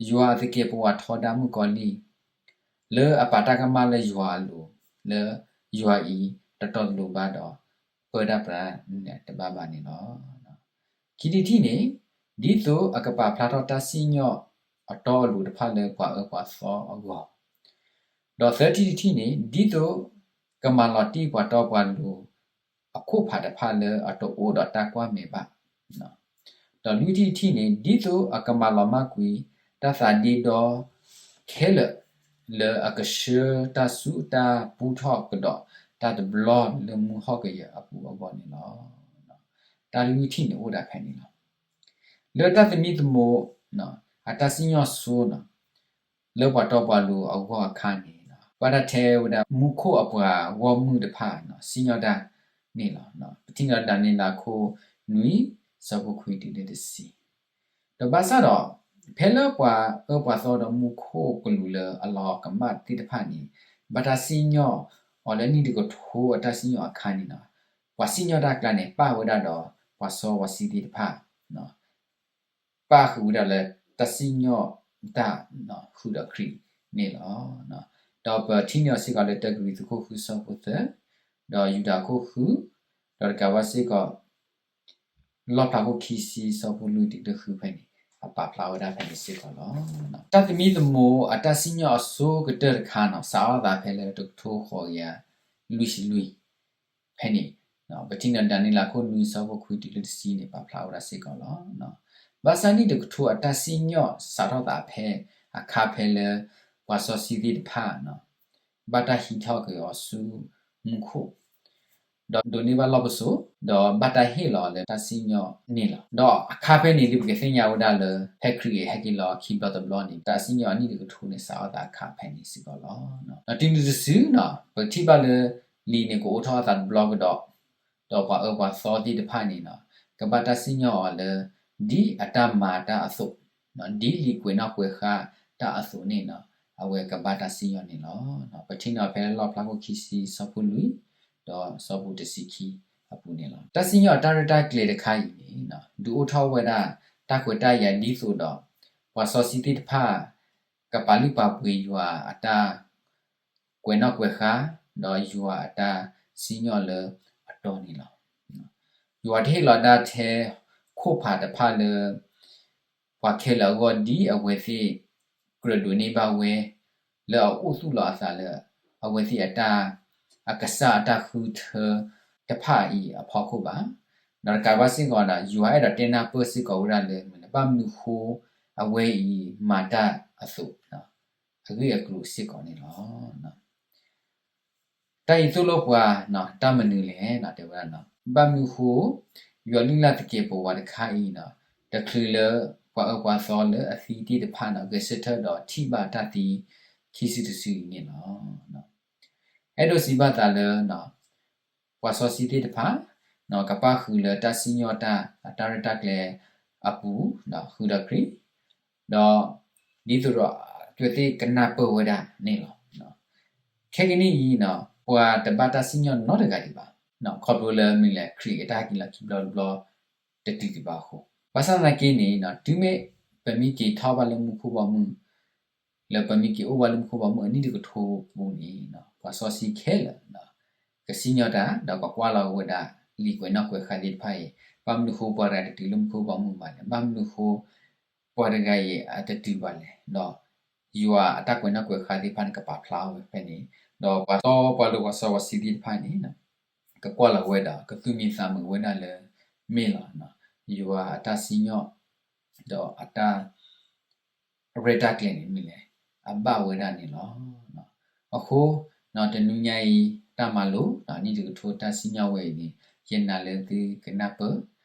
ယွၤအသကဲးပဝးထီဒါမုၣ်ကီၤလံၢ် လၢအပာ်တၢ်ကမၣ်လၢယွၤအလိၤ, လၢယွၤအံၤတတီတလိၤဘၣ်ဒီး ပၢတၢ်ပြးန့ၣ်တဘၣ်ဘၣ်န့ၣ်လီၤ. ခံထံၣ်တထံၣ်န့ၣ် ဒ်သိးအကပာ်ဖျါထီၣ်တၢ်စံၣ်ညီၣ်အတီအလိၤတဖၣ်လၢပှၤအၢပှၤသီအဂီၢ်, ဒီးသၢထံၣ်တထံၣ်န့ၣ် ဒ်သိးကမၤလီၤတံၢ်ပှၤတီပှၤလိၤ အခိၣ်ဖးတဖၣ်လၢအတအိၣ်ဒီးတၢ်ကွၢ်မဲာ်ဘၣ်, ဒီးလွံၢ်ထံၣ်တထံၣ်န့ၣ် ဒ်သိးအကမၤလီၤမၢ်ကွံာ် တၢ်သးဒ့ဒီခဲလၢာ် လၢအကဆှၢတၢ်စူၢ်တၢ်ပူထီၣ်ကဒီးတၢ်တဘျီလၢမုၢ်ဟီၣ်ကယၢၤအပူၤအဂီၢ်န့ၣ်လီၤ. တၢ်လွံၢ်ထံၣ်န့ၣ်အိၣ်ဒၣ်ဖဲန့ၣ်လီၤ. လၢတၢ်သမံသမိး အတၢ်စံၣ်ညီၣ်ဆိန့ၣ် လၢပှၤတီပှၤလိၤအဂီၢ်အခါန့ၣ် ဘၣ်တၢ်ထဲဝဲဒၣ်မူခိၣ်အပှၤဂီၢ်မုၢ်တဖၣ် စံၣ်ညီၣ်တၢ်န့ၣ်လီၤ. ပထံၣ်န့ၢ်ဒၤနံးယ့လးအခိၣ်နွံ ဆၢဖိခွံတုၤလၢတဆံ, ဒီးဘၣ်ဆၣ်ဒီး ဖဲလၢပှၤအၢပှၤသီဒီးမူခိၣ်ကလူးလၢအလီၤကမၣ်သ့ၣ်တဖၣ်န့ၣ် ဘၣ်တၢ်စံၣ်ညီၣ်အီၤလၢနံၣ်တကထိအတၢ်စံၣ်ညီၣ်အခါန့ၣ်လီၤ. ပှၤစံၣ်ညီၣ်တၢ်အကျါန့ၣ် ပၣ်ဝဲဒၣ်ဒီးပှၤစီပှၤဆှံသ့ၣ်တဖၣ် ပၣ်ဃုာ်ဝဲဒၣ်လၢတၢ်စံၣ်ညီၣ်တၢ်ဃုာ်ဒီးခရံာ်န့ၣ်လီၤ. ဒီးပထံၣ်န့ၢ်အီၤစ့ၢ်ကီးလၢတၢကရံၣ်သူးခိၣ်ဃုဆၢဖိသၢ, ဒီးယူဒၤခိၣ်ဃု, ဒီးတကးဘၣ်စ့ၢ်ကီး လီၣ်ဖျါခိၣ်ခံဆံဆၢဖိလွံၢ်တုၤလၢဃုဖဲန့ၣ် အပာ်ဖျါဝဲဒၣ်ဖဲန့ၣ်စ့ၢ်ကီးလီၤ. တၢ်သမံသမိးအတၢ်စံၣ်ညီၣ်အဆိကတၢၢ်တခါန့ၣ် စးထီၣ်သးဖဲလၢတကထိဃိးကယၤလွံၢ်ဆံလွံၢ် ဖဲန့ၣ် ပထံၣ်န့ၢ်ဒၤနံးယ့လးခိၣ်နွံဆၢဖိခွံတုၤလၢတဆံန့ၣ် ပာ်ဖျါဝဲဒၣ်စ့ၢ်ကီးလီၤ. ဘၣ်ဆၣ်နံၣ်တကထိအတၢ်စံၣ်ညီၣ်စးထီၣ်သးဖဲအခါဖဲလၢ ပှၤစီဆှံသ့ၣ်တဖၣ် ဘၣ်တၢ်ဟံးထီၣ်က့ၤအီၤဆူမူခိၣ်, ဒီးဒိးန့ၢ်ဘၣ်လီၢ်ပစိာ်, ဒီးဘၣ်တၢ်ဟ့ၣ်လီၤလၢတၢ်စံၣ်ညီၣ်န့ၣ်လီၤ. ဒီးအခါဖဲန့ၣ် ဒ်ပကသ့ၣ်ညါဝဲဒၣ်လၢ ဖဲခရံာ်ဟဲက့ၤလီၤခံဘျီတဘျီန့ၣ် တၢ်စံၣ်ညီၣ်အနံၣ်တကထိန့ၣ် စးထီၣ်သးအခါဖဲန့ၣ်စ့ၢ်ကီးလီၤ. ဒီးတုၤနုၤတစုန့ၣ် ပထံၣ်ဘၣ်လၢ လံာ်န့ၣ်ကအိးထီၣ်အသးတဘျီကဒီး, ဒီးပှၤအၢပှၤသီသ့ၣ်တဖၣ်န့ၣ် ကဘၣ်တၢ်စံၣ်ညီၣ်အီၤလၢ ဒ်အတၢ်မၤတၢ်အသိး, ဒ်လံာ်ကွဲးနီၣ်ကွဲးဃါတၢ်အသိးန့ၣ် အဝဲကဘၣ်တၢ်စံၣ်ညီၣ်န့ၣ်လီၤ. ပထံၣ်န့ၢ်အီၤဖဲလၢလီၣ်ဖျါခိၣ်ခံဆံဆၢဖိလွံၢ်, ဒီးဆၢဖိတဆံခံအပူၤန့ၣ်လီၤ. တၢ်စံၣ်ညီၣ်အတၢ်ရဲၣ်တၢ်ကျဲၤတခါအံၤန့ၣ် ဒုးအိၣ်ထီၣ်ဝဲဒၣ်တၢ်ခွဲးတၢ်ယာ်ဒ်သိးဒီး ပှၤစီဆှံသ့ၣ်တဖၣ် ကပာ်လုၢ်ပာ်ပှ့ၤယွၤအတၢ် ကွဲးနီၣ်ကွဲးဃါ, ဒီးယွၤအတၢ်စံၣ်ညီၣ်လၢအတီန့ၣ်လီၤ. ယွၤတဟ့ၣ်လီၤဒၣ်ထဲ ခိၣ်ဖးတဖၣ်လၢ ပှၤခဲလၢာ်အဂီၢ်ဒ်အဝဲသ့ၣ် ကြၢးဒိးန့ၢ်ဘၣ်ဝဲ လၢအအိၣ်သူၣ်လီၤအသးလၢ အဝဲသ့ၣ်အတၢ် အကစၢ်အတၢ်ဃုထၢ တဖၣ်အံၤအဖီခိၣ်ဘၣ်. ဒီးတကးဘၣ်စ့ၢ်ကီးဒီး ယွၤအဲၣ်ဒိးတဲနၢ်ပၢၢ်စ့ၢ်ကီးဝဲဒၣ်လၢ မ့ၢ်လၢဘၣ်မနုၤဃိ အဝဲအံၤမၤတၢ်အသိး အဂ့ၢ်အကျိၤစ့ၢ်ကီးန့ၣ်လီၤ. တၢ်အံၤသိၣ်လိပှၤတၢ်မနုၤလဲၣ် တဲဝဲဒၣ်, ဘၣ်မနုၤဃိ ယွၤလုၢ်လၢ်သကဲးပဝးတခါအံၤ တချုးလၢပှၤအၢပှၤသီလၢအသံသ့ၣ်တဖၣ်န့ၣ် ဂဲၤဆၢထၢၣ်ဒီးထံၣ်ဘၣ်တၢ်သံခံစုတစုအံၤန့ၣ်လီၤ. အဲၣ်ဒိးစံးဘၣ်သးလၢ ပှၤစီဆှံသ့ၣ်တဖၣ် ကပၣ်ဃုာ်လၢတၢ်စံၣ်ညီၣ်တၢ် အတၢ်ရဲၣ်တၢ်ကျဲၤအပူၤ ဃုာ်ဒီးခရံာ်, ဒီး ဒ်သိးဒီး အဝဲသ့ၣ်ကနၢ်ပၢၢ်ဝဲဒၣ်န့ၣ်လီၤ. ခဲကနံၣ်အံၤ ပှၤတဘၣ်တၢ်စံၣ်ညီၣ်နီတဂၤဒံးဘၣ်, ခီဖျိလၢမ့ၢ်လဲၣ် ခရံာ်အတၢ်ဟဲက့ၤလီၤခံဘျီတဘျီ တတုၤဒံးဘၣ်အဃိ, ဘၣ်ဆၣ်သနာ်က့န့ၣ် တုၤမ့ၢ်ပမ့ၢ်က့ၤထီၣ်ဘၣ်လၢမူခိၣ်ဘီမုၢ် လၢပမ့ၢ်က့ၤအိၣ်ဘၣ်လၢမူခိၣ်ဘီမုၢ်အနံၣ်တကထိပူၤန့ၣ် ပှၤစီဆှံခဲလၢာ် ကစံၣ်ညီၣ်တၢ် ဒီးကကွၢ်လီၤဝဲဒၣ် လံာ်ကွဲးနီၣ်ကွဲးဃါသ့ၣ်တဖၣ်အံၤ, ဘၣ်မနုၤဃိပှၤတဂၤတတုၤလၢမူခိၣ်ဘီမုၢ်ဘၣ်လဲၣ်, ဘၣ်မနုၤဃိ ပှၤတဂၤအံၤအတတုၤဘၣ်လဲၣ်, ဒီးယွၤအတၢ်ကွဲးနီၣ်ကွဲးဃါသ့ၣ်တဖၣ်န့ၣ် ကပာ်ဖျါအီၤဝဲဖဲန့ၣ်, ဒီးပှၤတီပှၤလိၤပှၤစီပှၤဆှံသ့ၣ်တဖၣ်န့ၣ် ကကွၢ်လီၤဝဲဒီး ကသူၣ်မံသးမုာ်ဝဲဒၣ်လၢ မ့ၢ်လီၤ ယွၤအတၢ်စံၣ်ညီၣ် ဒီးအတၢ် ရဲၣ်တၢ်ကျဲၤန့ၣ်မ့ၢ်လဲၣ် အဘၣ်ဝဲဒၣ်န့ၣ်လီၤ. အဃိ တနွံညါအံၤ တၢ်မၤလိ နံၣ်တကထိတၢ်စံၣ်ညီၣ်ဝဲအံၤန့ၣ် ယနာ်လၢသုကနၢ်ပၢၢ်,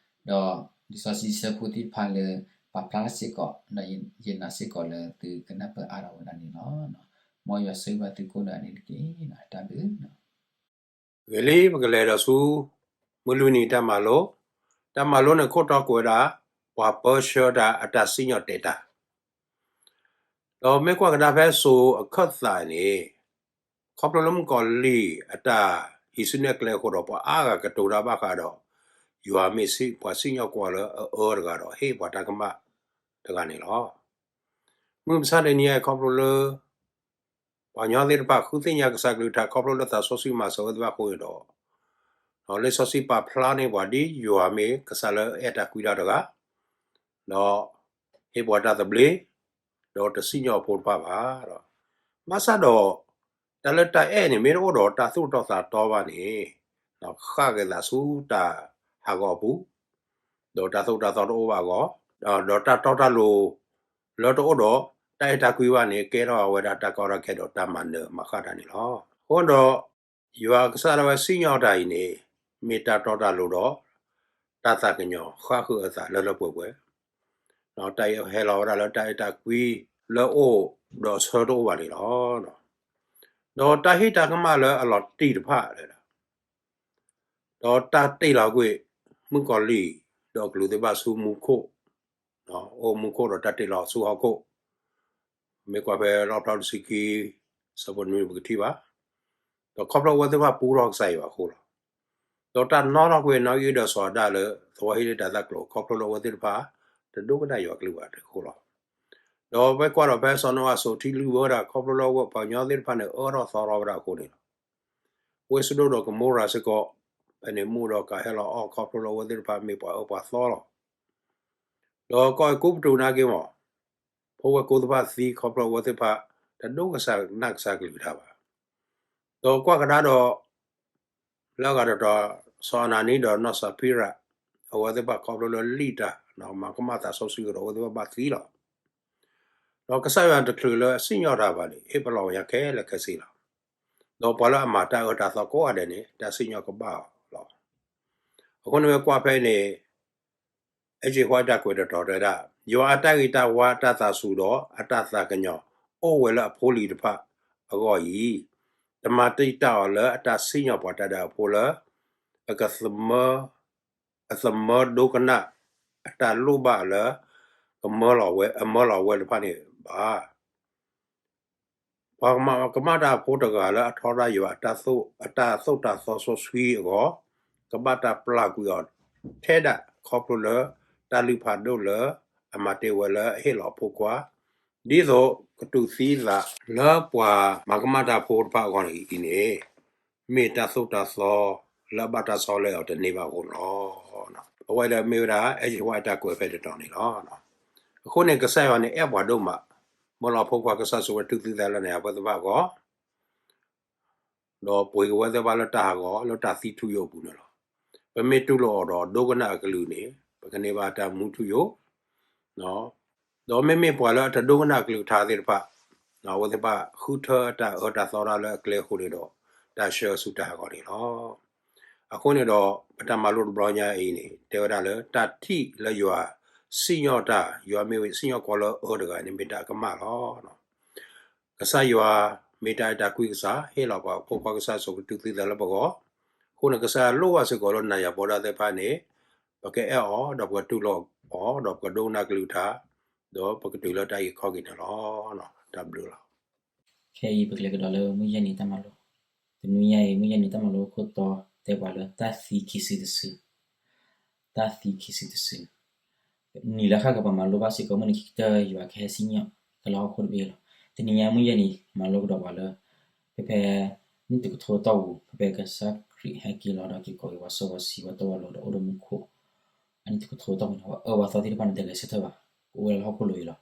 ဒီးလံာ်စီဆှံဆၢဖိသ့ၣ်တဖၣ်လၢ ပာ်ဖျါစ့ၢ်ကီး ဒီးယနာ်စ့ၢ်ကီးလၢသုကနၢ်ပၢၢ်အါထီၣ်ဝဲဒၣ်န့ၣ်လီၤ. မ်ယွၤဆိၣ်ဂ့ၤဘၣ်သုကိးဂၤဒဲးန့ၣ်တက့ၢ်. တၢ်ဘျုး ဂ့ၤလံ ပကလဲၤဒီးဆူ မုၢ်လွံၢ်နံၤတၢ်မၤလိ, တၢ်မၤလိန့ၣ်ခိၣ်တီကွဲးဒၣ် ပှၤပၢဆှၢတၢ်အတၢ်စံၣ်ညီၣ်တဲာ်တၢ်, ဒီးမ့ၢ်ကွၢ်ကဒါဖဲစိၤအခၢၣ်သးန့ၣ် ခီဖျိလၢမုၣ်ကီၤလံၢ်အတၢ်ဟံးစုနဲၣ်ကျဲအဃိဒီး ပှၤအါဂၤကတိၤတၢ်ဘၣ်ဃးဒီး ယွၤမ့ၢ်ပှၤစံၣ်ညီၣ်ကွီၢ်လၢအအၢတဂၤဒီး ဟ့ၣ်ပှၤတၢ်ကမၣ်တဂၤန့ၣ်လီၤ. မုၢ်မဆါတနံၤအံၤခီဖျိလၢ ပှၤကညီသ့ၣ်တဖၣ်ဃုသ့ၣ်ညါကစၢ်ကလုၢ်ကထါ ခီဖျိလၢသးစီဆှံမၤစၢၤဝဲသ့ၣ်တဖၣ်အဃိန့ၣ်ဒီး, လံာ်စီဆှံပာ်ဖျါန့ၢ်ပှၤဒ်ယွၤမ့ၢ်ကစၢ်လၢအအဲၣ်တၢ်ကွံတၢ်တဂၤ, ဒီးဟ့ၣ်ပှၤတၢ်သဘျ့, ဒီးတစံၣ်ညီၣ်အဖိတဖၣ်ဘၣ်. ဘၣ်ဆၣ်ဒီး တၢ်လၢတၢ်အဲၣ်န့ၣ် မ့ၢ်တအိၣ်ဒီးတၢ်သိၣ်တီသးတီဘၣ်န့ၣ်, ဃၣ်က့ၤသးဆူတၢ်ဟးဂီၤအပူၤ, ဒီးတၢ်သိၣ်တၢ်သီတအိၣ်ဘၣ်အဂီၢ်, ဒီးတၢ်တီတၢ်လိၤလၢတအိၣ်ဒီးတၢ်အဲၣ်တၢ်ကွံဘၣ်န့ၣ် ကဲထီၣ်ဝဲဒၣ်တၢ်ကီတၢ်ခဲဒီးတၢ်မၤနၢၤမၤဃၣ်တၢ်န့ၣ်လီၤ. အဃိဒီး ယွၤကစၢ်ဒၣ်ဝဲစံၣ်ညီၣ်တၢ်အံၤန့ၣ် မ့ၢ်တၢ်တီတၢ်လိၤဒီး တၢ်သးကညီၤဃၣ်ဃုာ်အသးလၢလၢပှဲၤပှဲၤ, ဒီးတၢ်အံၤဟဲလီၤဝဲဒၣ်လၢတၢ်အဲၣ်တၢ်ကွံလၢအအိၣ်ဒီးအဆၢတအိၣ်ဘၣ်န့ၣ်လီၤ. ဒီးတၢ်ဟ့ၣ်တၢ်ကမၣ်လၢအလီၤတံၢ်တဖၣ် ဒီးတၢ်တ့ၢ်လီၤကွံာ် မုၣ်ကီၤလံၢ် ဒီးအကလူးသ့ၣ်တဖၣ်ဆူမူခိၣ်, အိၣ်မူခိၣ်ဒီးတၢ်တ့ၢ်လီၤဆူဟီၣ်ခိၣ်, မ့ၢ်ကွၢ်ဖဲလီၣ်ဖျါတဆံခံ ဆၢဖိနွံပကထံၣ်ဘၣ်, ဒီးခီဖျိအဝဲသ့ၣ်တဖၣ်ပူထီၣ်ကစၢ်ယွၤအဃိလီၤ. ဒီးတၢ်နီၣ်ထီၣ်ကွံာ်နီၣ်ဂံၢ်ဒီးစီၤအၤဒၣ်လၢသဝီဟ့ၣ်လ့ၣ်တၤသၣ်ကျိၤ ခီဖျိလၢအဝဲသ့ၣ်တဖၣ် တဒိကနၣ်ယွၤကလုၢ်ဘၣ်အဃိလီၤ. ဒီးပကွၢ်ဒီးဖဲစီၤနိအၤအစိၤထံလုၢ်ဝဲဒၣ် ခီဖျိလၢအဝဲပှၤကညီသ့ၣ်တဖၣ်န့ၣ် အၢထီၣ်သီထီၣ်ဝဲဒၣ်အဃိန့ၣ်လီၤ. ဝ့ၢ်စဒိၣ်ဒီးကမိရၤစ့ၢ်ကီး ဖဲန့ၣ်မူဒီးကးဟဲလီၤအီၣ် ခီဖျိလၢအဝဲသ့ၣ်တဖၣ်မ့ၢ်ပှၤအၢပှၤသီလီၤ. ဒီးကီၢ်အဲၤကူပတူးနာ်က့မး ဖိဝဲၢ်ကိသ့ၣ်တဖၣ်သံ ခီဖျိအဝဲသ့ၣ်တဖၣ် တဒိကနၣ်ကစၢ်ကလုၢ်ကထါဘၣ်. ဒီးကွၢ်ကဒါဒီး လၢအဂၤတတီၤ စီၤအနၤနံဒီးနီၢ်စၤဖံရၤ အဝဲသ့ၣ်တဖၣ်ခီဖျိလၢလံၣ်တၢ် မၤကမၣ်သးစီဆှံကဒီး အဝဲသ့ၣ်တဖၣ်ဘၣ်သံလီၤ. ဒီးကစၢ်ယွၤတချုးလၢအစံၣ်ညီၣ်တၢ်ဘၣ်န့ၣ် ဟ့ၣ်ပလီၢ်ဝဲညါခဲလၢာ်ခဲဆ့လီၤ. ဒီးပှၤလၢအမၤတၢ်အၢတၢ်သီကိးဂၤဒဲးန့ၣ် တၢ်စံၣ်ညီၣ်ကဘၣ်လီၤ. အဃိန့ၣ်ဝဲကွၢ်ဖဲအံၤန့ၣ် အဲၣ်ကၠံၣ်ဝါတၢ်ကွဲးတတီၤတဲဝဲဒၣ် ယွၤအတၢ်ဂ့ၤတၢ်ဝါ အတၢ်သးစူၤဒီးအတၢ်သးကညီၤ အိၣ်ဝဲလၢအဖိလံၤတဖၣ်အဂီၢ်အံၤ, တမၤတံာ်တာ်အီၤလၢအတၢ်စံၣ်ညီၣ်ပှၤတၢ်ဒဲးအဖိလၢ အကသမၢ အသမၢဒိကနၣ် အတၢ်လိၣ်ဘၣ်လၢ ကမၢလီၤဝဲ အမၢလီၤဝဲတဖၣ်န့ၣ်ဘၣ်. ပှၤကမၣ်တၢ်ဖိတဂၤလၢအထီဒါယွၤအတၢ်သိၣ်တၢ်သီစီဆှံအဂီၢ်, ကဘၣ်တၢ်ပျၢ်ကွံာ်အီၤထဲဒၣ်ခီဖျိလၢ တၢ်လုၢ်ဖးဒိၣ်လၢအမၤတ့ၢ်ဝဲလၢအဟ့ၣ်လီၤအဖိခွါ, ဒ်သိးကတူၢ်သံသးလၢပှၤမၤကမၣ်တၢ်ဖိတဖၣ်အဂီၢ်န့ၣ်အံၤန့ၣ်, မ့ၢ်တၢ်သိၣ်တၢ်သီလၢအဘၣ်တၢ်ဆီလဲအီၤတန့ၢ်ဘၣ်အဃိလီၤ. အဝဲဒီးမ့ၢ်ဝဲဒၣ် အဲၣ်ကၠံၣ်ဝါတၢ်ကွဲးဖဲတတီၤန့ၣ်လီၤ. အဃိန့ၣ် ကစၢ်ယွၤန့ၣ်အဲၣ်ပှၤဒိၣ်မး, မၢလီၤအဖိခွါကစၢ်ယ့ၣ်ၡူးခရံာ်တူၢ်သံသးလၢနၤယၤပှၤသ့ၣ်တဖၣ်အဂီၢ်, ဒီးပှ့ၤက့ၤဝဲသ့ၣ်တဖၣ်လၢတၢ်ဟးဂီၤ လၢတၢ်သံထူယိာ်အပူၤန့ၣ်လီၤ. ပမ့ၢ်တူၢ်လိာ်အီၤဒီးဒိကနၣ်အကလုၢ်န့ၣ် ပကန့ၢ်ဘၣ်တၢ်မူထူယိာ်, ဒီးမ့မ့ၢ်ပှၤလၢအတဒိကနၣ်အကလုၢ်ကထါသ့ၣ်တဖၣ်, အဝဲသ့ၣ်တဖၣ်ဃုထၢတၢ်အၢတၢ်သီတၢ်လၢအကျဲအဃိန့ၣ်ဒီး တၢ်ဆှၢဆူတၢ်ဟးဂီၤန့ၣ်လီၤ. အဃိန့ၣ်ဒီး ပတၢ်မၤလိတဘျီညါအံၤန့ၣ် တဲဝဲဒၣ်လၢတၢ်ထံၣ်လၢယွၤစံၣ်ညီၣ်တၢ်, ယွၤမ့ၢ်စံၣ်ညီၣ်ကွီၢ်လၢအအၢတဂၤန့ၣ်မ့ၢ်တၢ်ကမၣ်လီၤ. ကစၢ်ယွၤမ့ၢ်တၢ်အဲၣ်တၢ်ကွံကစၢ်, ဟ့ၣ်လီၤပှၤအဖိခွါကစၢ်ယ့ၣ်ၡူးခရံာ်တူၢ်သံသးလၢပဂီၢ်, အဃိန့ၣ်ကစၢ်ယွၤလိၣ်ဘၣ်စ့ၢ်ကီးလၢနၤယၤဘီဒၣ်သ့ၣ်တဖၣ်န့ၣ် ပကအဲၣ်အီၤ ဒီးပကတူၢ်လိာ်အီၤ ဒီးပကဒိကနၣ်ကလုၢ်ကထါ, ဒီးပကတုၤလၢတၢ်အုၣ်က့ၤခီၣ်က့ၤန့ၣ်လီၤ. တၢ်ဘျုးလီၤ. ခဲအံၤပကလဲၤကဒီးလၢမုၢ်ယဲၢ်နံၤတၢ်မၤလိ, တနွံညါအံၤ မုၢ်ယဲၢ်နံၤတၢ်မၤလိခိၣ်တီတဲပှၤလၢတၢ်သံခံစုတစု, တၢ်သံခံစုတစု နံၤလၢဃၣ်ကပၤမၤလိဘၣ်စ့ၢ်ကီး မုၢ်နံၤခံကတၢၢ်ယွၤကဟဲစံၣ်ညီၣ်တၢ်လၢဟီၣ်ခိၣ်တဘ့ၣ်အံၤလီၤ. တနံၤညါမုၢ်ယဲၢ်နံၤ မၤလိကဒီးပှၤလၢ ဖဲဖဲ နံၣ်တကထိတီၢ်ပူၤ ဖဲဖဲကစၢ်ခရံာ်ဟဲက့ၤလီၤဒီး က့ၤကိးက့ၤပှၤစီပှၤဆှံ ပှၤတီပှၤလိၤဒီးအိၣ်ဒီးမူခိၣ်, အနံၣ်တကထိတီၢ်ပူၤန့ၣ် ပှၤအၢပှၤသီသ့ၣ်တဖၣ်န့ၣ် တဂဲၤဆၢထၢၣ်ဘၣ်, ကအိၣ်ဝဲဒၣ်လၢဟီၣ်ခိၣ်လိၤအံၤလီၤ.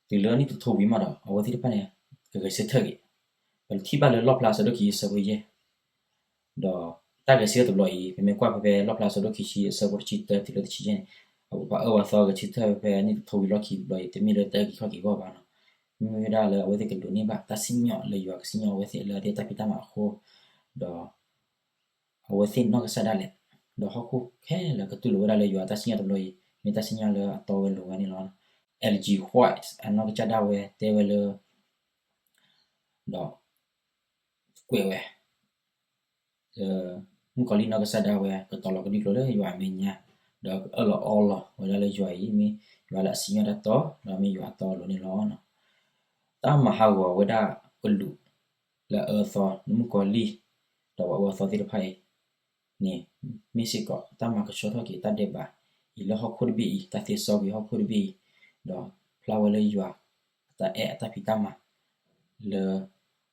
ဒီး တုၤလၢနံၣ်တကထိဝံၤမးဒီး အဝဲသ့ၣ်တဖၣ်န့ၣ် ကဂဲၤဆၢထၢၣ်က့ၤ, ပထံၣ်ဘၣ်လၢလီၣ်ဖျါအဆၢဒိၣ်ခံဆံအဆၢဖိယဲၢ် ဒီးတၢ်ဂဲၤဆၢထၢၣ်တဘျီအံၤ ပမ့ၢ်ကွၢ်ဖဲဖဲလီၣ်ဖျါအဆၢဒိၣ်ခံဆံအဆၢဖိတဆံတၢတုၤလၢတဆံယဲၢ်န့ၣ်, ပှၤအၢပှၤသီဂဲၤဆၢထၢၣ်ဖဲနံၣ်တကထိဝံၤလီၢ်ခံတဘျီအံၤ တမ့ၢ်လၢတၢ်အုၣ်က့ၤခီၣ်က့ၤအဂီၢ်ဘၣ်နီၤ, မ့ၢ်ဝဲဒၣ်လၢအဝဲသ့ၣ်ကဒိးန့ၢ်ဘၣ်တၢ်စံၣ်ညီၣ်လၢယွၤကစံၣ်ညီၣ်အဝဲသ့ၣ်လၢအသ့ၣ်တၢ်ဖံးတၢ်မၤအဃိ, ဒီး အဝဲသ့ၣ်နီၢ်ကစၢ်ဒၣ်လဲာ်, ဒီးဟီၣ်ခိၣ်ခဲလၢာ်ကတူၢ်လိာ်ဝဲဒၣ်လၢယွၤတၢ်စံၣ်ညီၣ်တဘျီအံၤ မ့ၢ်တၢ်စံၣ်ညီၣ်လၢအတီဝဲလိၤဝဲန့ၣ်လီၤ. Ellen G. White အနီၢ်ကစၢ်ဒၣ်ဝဲတဲဝဲလၢ ဒီးကွဲးဝဲ လၢ မုၣ်ကီၤလံၢ်နီၢ်ကစၢ်ဒၣ်ဝဲ ကတီၤလီၤကဒုၣ်ကျိၤလၢယွၤအမဲာ်ညါ, ဒီးကအၢၣ်လီၤအီလီၤဝဲဒၣ်လၢယွၤအံၤ မ့ၢ်ယွၤလၢအစံၣ်ညီၣ်တၢ်တီ, ဒီးမ့ၢ်ယွၤအတီအလိၤန့ၣ်လီၤ. တၢ်မၤဟးဂီၤဝဲဒၣ်ကလူး လၢအအၢအသီ လၢမုၣ်ကီၤလံၢ် ဒီးပှၤအၢအသီသ့ၣ်တဖၣ်အံၤန့ၣ် မ့ၢ်စ့ၢ်ကီးတၢ်မၤကဆှီထီၣ်က့ၤတၢ်ဒဲးဘးအံၤလၢဟီၣ်ခိၣ်တဘ့ၣ်အံၤ, တၢ်သ့စီကွံာ်ဟီၣ်ခိၣ်တဘ့ၣ်အံၤ, ဒီးဖျါဝဲလၢယွၤအတၢ်အဲၣ်အတၢ်ဖံးတၢ်မၤ လၢ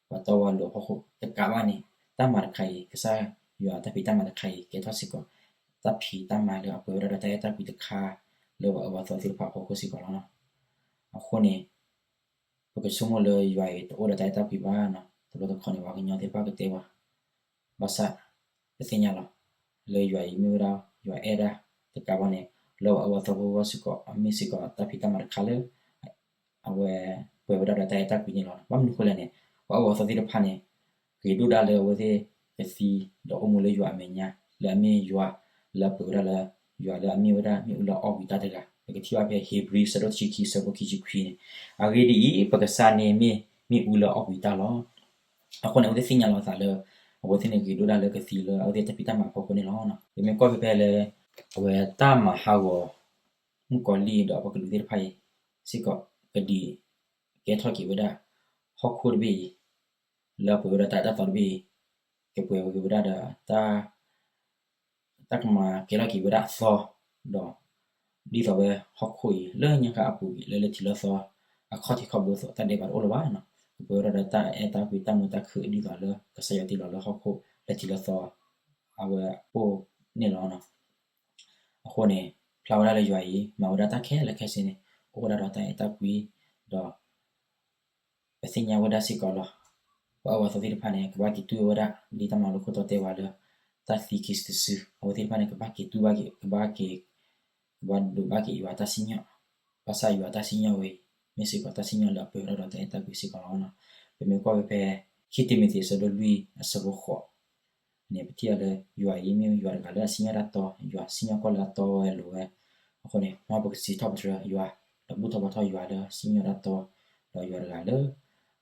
ပှၤတီပှၤလိၤဟီၣ်ခိၣ်တကးဘၣ်န့ၣ်, တၢ်မၤတခါအံၤ ကစၢ်ယွၤတၢ်ဖံးတၢ်မၤတခါအံၤ ကဲထီၣ်စ့ၢ်ကီး တၢ်ဖံးတၢ်မၤလၢအပှဲၤဝဲဒၣ်ဒီးတၢ်အဲၣ်တၢ်ကွံတခါ လၢပှၤအၢပှၤသီသ့ၣ်တဖၣ်အဖီခိၣ်စ့ၢ်ကီးလီၤ. အဃိန့ၣ် ပကဆိကမိၣ်လၢယွၤအံၤတအိၣ်ဒီးတၢ်အဲၣ်တၢ်ကွံဘၣ်နီၤ, တဘျီတခီၣ်န့ၣ် ပှၤကညီသ့ၣ်တဖၣ်ကတဲဝဲ, ဘၣ်ဆၣ် ပသ့ၣ်ညါလီၤ လၢယွၤအံၤမ့ၢ်ဝဲဒၣ် ယွၤအဲၣ်ဒၣ်တကးဘၣ်န့ၣ်, လၢပှၤအၢပှၤသီဖိအဂီၢ်စ့ၢ်ကီး မ့ၢ်စ့ၢ်ကီးတၢ်ဖံးတၢ်မၤတခါလၢ အဝဲပှဲၤဝဲဒၣ်ဒီးတၢ်အဲၣ်တၢ်ကွံန့ၣ်လီၤ. ဘၣ်မနုၤဃိလဲၣ်န့ၣ်, ပှၤအၢပှၤသီသ့ၣ်တဖၣ်န့ၣ် ဂ့ၤဒိၣ်ဒၣ်လၢအဝဲသ့ၣ်ကသံ ဒီးအိၣ်မူလၢယွၤအမဲာ်ညါ လၢအမ့ၢ်ယွၤ လၢအပှဲၤဝဲဒၣ်လၢ ယွၤလၢအမ့ၢ်ဝဲဒၣ်မ့ၣ်အူလၢအီၣ်ကွံာ်တၢ်တဂၤ, ပကထံၣ်ဘၣ်ဖဲ Hebrew အဆၢဒိၣ်တဆံခံ အဆၢဖိခံဆံခွံန့ၣ်, အဂ့ၢ်ဒ်အံၤ, ပကစၢ်န့ၣ်မ့ၢ်မ့ၣ်အူလၢအီၣ်ကွံာ်တၢ်လီၤ. အဃိန့ၣ် အဝဲသ့ၣ်သ့ၣ်ညါလီၤအသးလၢ အဝဲသ့ၣ်န့ၣ်ဂ့ၤဒိၣ်ဒၣ်လၢကသံလၢအဝဲသ့ၣ်တၢ်ဖံးတၢ်မၤအဖီခိၣ်န့ၣ်လီၤ. ပမ့ၢ်ကွၢ်ဖဲဖဲလၢ အဝဲတၢ်မၤဟးဂီၤ မုၣ်ကီၤလံၢ်ဒီးပှၤကလုာ်သ့ၣ်တဖၣ်အံၤ စ့ၢ်ကီး ကဒုးကဲထီၣ်က့ၤဝဲဒၣ် ဟီၣ်ခိၣ်တဘ့ၣ်အံၤ လၢအပှဲၤဝဲဒၣ်တၢ်အဲၣ်တၢ်သီတဘ့ၣ်အံၤ ကပှဲၤက့ၤဝဲဒၣ်ဒီး တၢ်ကမၤကဲထီၣ်က့ၤဝဲဒၣ်အသီ ဒီး ဒ်သိးဝဲဟီၣ်ခိၣ်အံၤ လၢညါဃါအပူၤကွံာ် လၢလၢထံးလၢသီ အခီၣ်ထံးခီၣ်ဘိအသိး တၢ်ဒဲးဘးတအိၣ်လၢၤဘၣ်နီၤ. ကပှဲၤဝဲဒၣ်ဒီးတၢ်အဲၣ်တၢ်ကွံ တၢ်မုာ်တၢ်ခုၣ် ဒ်သိးလၢကစၢ်ယွၤတ့လီၤလၢဟီၣ်ခိၣ်လၢထံးလၢသီ အဝဲအိၣ်န့ၣ်လီၤ. အဃိန့ၣ် ဖျါဝဲဒၣ်လၢယွၤအံၤ မၤဝဲဒၣ်တၢ်ခဲလၢာ်ခဲဆ့န့ၣ် အိၣ်ဝဲဒၣ်ဒီးတၢ်အဲၣ်တၢ်ကွံ ဒီး ပသ့ၣ်ညါဝဲဒၣ်စ့ၢ်ကီးလီၤ. ပှၤအၢပှၤသီသ့ၣ်တဖၣ်န့ၣ် ကဘၣ်က့ၤတူၢ်ဝဲဒၣ် ဒ်တၢ်မၤလိခိၣ်တီတဲဝဲလၢ တၢ်သံခံစုတစု အဝဲသ့ၣ်တဖၣ်န့ၣ် ကဘၣ်က့ၤတူၢ်ဘၣ်က့ၤ ကဘၣ်က့ၤ ကဘၣ်ဒိးဘၣ်က့ၤယွၤတၢ်စံၣ်ညီၣ်, ဘၣ်ဆၣ်ယွၤတၢ်စံၣ်ညီၣ်ဝဲအံၤ မ့ၢ်စ့ၢ်ကီးတၢ်စံၣ်ညီၣ်လၢအပှဲၤဝဲဒၣ်ဒီးတၢ်အဲၣ်တၢ်ကွံစ့ၢ်ကီးလီၤ. ပမ့ၢ်ကွၢ်ဖဲဖဲ ခံတံၤမသ့း အဆၢဒိၣ်လွံၢ် အဆၢဖိဃိး န့ၣ် ပထံၣ်အီၤလၢ ယွၤအံၤမ့ၢ်ယွၤတဂၤလၢအစံၣ်ညီၣ်တၢ်တီ, ယွၤစံၣ်ညီၣ်ကွီၢ်လၢအတီဝဲလိၤဝဲ, အဃိန့ၣ် မ်ပကစံးထီၣ်ပတြၢၤယွၤ, ဒီးဘူၣ်ထီၣ်ဘါထီၣ်ယွၤလၢအစံၣ်ညီၣ်တၢ်တီ, ဒီးယွၤတဂၤလၢ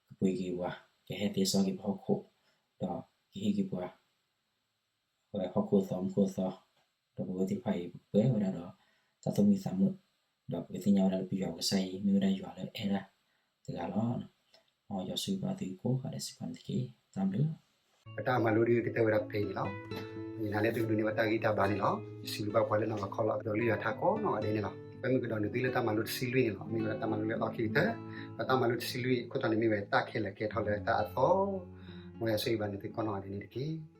ကပှ့ၤက့ၤပှၤ, ကဟဲသ့စီက့ၤပဟီၣ်ခိၣ်, ဒီးကဟ့ၣ်က့ၤပှၤ အဝဲဟီၣ်ခိၣ်အသီမူခိၣ်အသီ, ဒီးပဝဲသ့ၣ်တဖၣ်အံၤ ပပှဲၤဝဲဒၣ်ဒီး တၢ်သူၣ်မံသးမုာ်, ဒီးပကသ့ၣ်ညါဝဲဒၣ်လၢပယွၤပကစၢ်အံၤ မ့ၢ်ဝဲဒၣ်ယွၤလၢအအဲၣ်ဒၣ်တဂၤလီၤ. မ်ယွၤဆိၣ်ဂ့ၤဘၣ်သုကိးဂၤဒဲးစ့ၢ်ကီးန့ၣ်တက့ၢ်. တၢ်ဘျုး ပတၢ်မၤလိဒုးကတၢၢ်ဝဲဒၣ်ဖဲအံၤန့ၣ်လီၤ. ယနာ်လၢသုကဒိးန့ၢ်ဘၣ်တၢ်ဂံၢ်တၢ်ဘါန့ၣ်လီၤ. ယစံးဘျုးဘၣ်ပှၤလၢနီၤလီၤခီလီၤ ဒီးလၢယွၤထးကိးနီၢ်ဂၤဒဲးန့ၣ်လီၤ. ပမုၢ်ကဒီးနုာ်သုလၢတၢ်မၤလိတဆံလွံၢ်န့ၣ်လီၤ. မ့ၢ်ဝဲဒၣ်တၢ်မၤလိလၢအလီၢ်ခံကတၢၢ်, ဒီးတၢ်မၤလိတဆံလွံၢ်အခိၣ်တီန့ၣ် မ့ၢ်ဝဲတၢ်ခဲလၢာ်ကဲထီၣ်လၢတၢ်အသီ, မ်ယွၤဆိၣ်ဂ့ၤဘၣ်နသုကိးနီၢ်ဂၤဒဲးန့ၣ်တက့ၢ်.